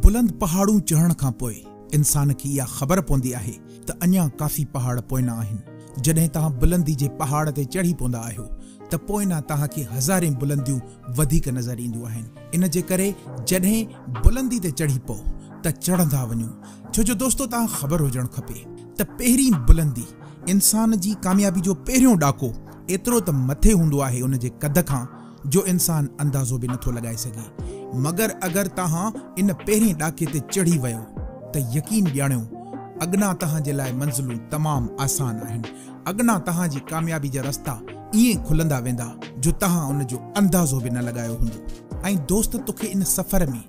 بلند پهاڙون چڙهڻ کان پوء انسان کي اها خبر پوندي آهي ته اڃا ڪافي پهاڙ پوئنا آهن. جڏهن توهان بلندي جي پهاڙ تي چڙهي پوندا آهيو ته پوئنا توهان کي هزارين بلنديون وڌيڪ نظر اينديون آهن. ان جي ڪري جڏهن بلندي تي چڙهي پئو ته چڙهندا وڃو. ڇو جو دوستو توهان خبر هجڻ کپي ته پهرين بلندي انسان جي ڪاميابي جو پهريون ڏاڪو ايترو ته مٿي هوندو آهي ان جي قد کان جو انسان اندازو به نٿو لڳائي سگهي مگر اگر توهان ان پهرين ڏاڪي تي چڙهي ويو ته يقين ڄاڻيو اڳنا توهان جي لاء منزلون تمام آسان آهن اڳنا توهان جي ڪاميابي جا رستا ائين کلندا ويندا جو توهان ان جو اندازو به نه لڳايو هوندو ۽ دوست توکي ان سفر ۾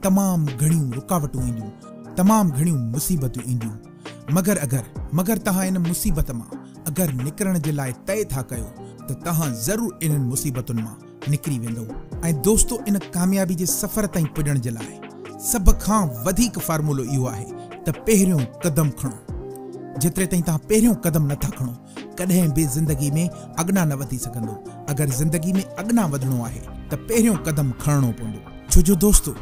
تمام گهڻيون رڪاوٽون اينديون تمام گهڻيون مصيبتون اينديون مگر اگر مگر توهان ان مصيبت مان اگر نڪرڻ جي لاء طئي ٿا ڪيو ته توهان ضرور انهن مصيبتن مان نڪري ويندؤ ۽ دوستو ان ڪاميابي جي سفر تائين پڄڻ جي لاء سڀ کان وڌيڪ فارمولو اهو آهي ته پهريون قدم کڻو جيتري تائين توهان پهريون قدم نٿا کڻو ڪڏهن به زندگي ۾ اڳنا نه وڌي سگهندو اگر زندگي ۾ اڳنا وڌڻو آهي ته پهريون قدم کڻڻو پوندو ڇو جو دوستو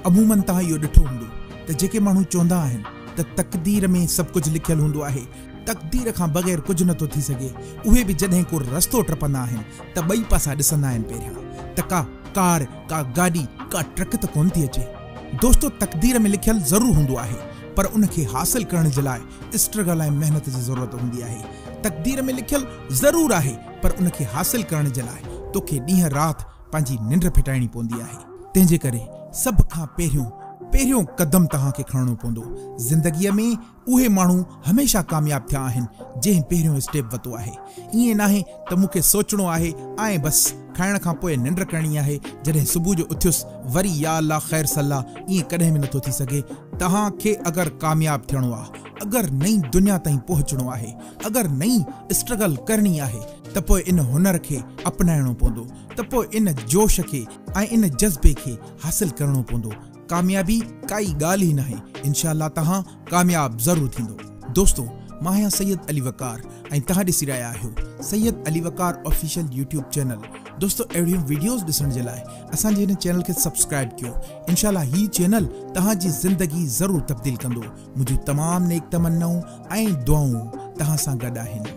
عموماً توهان اهو ڏٺو هوندو ته جيڪي ماڻهو چوندا آهن ته تقدير ۾ سڀ ڪجهه لکيل هوندو آهي تقدير کان بغير ڪجهه نٿو ٿي سگهي. اهي به جڏهن ڪو رستو ٽپندا آهن ته ٻئي پاسا ڏسندا آهن پهريان ته ڪا ڪار، ڪا گاڏي، ڪا ٽرڪ ته ڪونه ٿي اچي. دوستو تقدير ۾ لکيل ضرور هوندو آهي پر ان کي حاصل ڪرڻ جي لاء اسٽرگل ۽ محنت جي ضرورت هوندي آهي. تقدير ۾ لکيل ضرور آهي پر ان کي حاصل ڪرڻ جي لاء توکي ڏينهن رات پنهنجي ننڊ ڦٽائڻي پوندي آهي. تنهن جي ڪري سڀ کان پهريون پهريون قدم توهان کي کڻڻو پوندو. زندگيء ۾ اهي ماڻهو هميشه ڪامياب ٿيا آهن جنهن پهريون اسٽيپ ورتو آهي. ائين ناهي ته مون کي سوچڻو آهي ۽ بس کائڻ کان پوء ننڊ ڪرڻي آهي جڏهن صبح جو اٿيس وري يا الله خير صلا ائين ڪڏهن به نٿو ٿي سگهي. توهان کي اگر ڪامياب ٿيڻو آ اگر نئين دنيا تائين پهچڻو آهي اگر نئين اسٽرگل ڪرڻي آهي ته پوء ان هنر کي اپنائڻو پوندو ته پوء ان جوش کي ۽ ان جذبي کي حاصل ڪرڻو پوندو. ڪاميابي ڪائي ڳالهه ئي ناهي انشاء الله توهان ڪامياب ضرور ٿيندو. دوستو مان آهيان سيد علي وقار ۽ توهان ڏسي رهيا آهيو Syed Ali Waqar official YouTube channel دوستو اهڙيون ويڊيوز ڏسڻ جي لاء اسان جي هن چينل کي سبسڪرائب ڪيو انشاء الله هي چينل توهان جي زندگي ضرور تبديل ڪندو منهنجون تمام نيڪ تمنائون ۽ دعائون توهان سان گڏ آهن.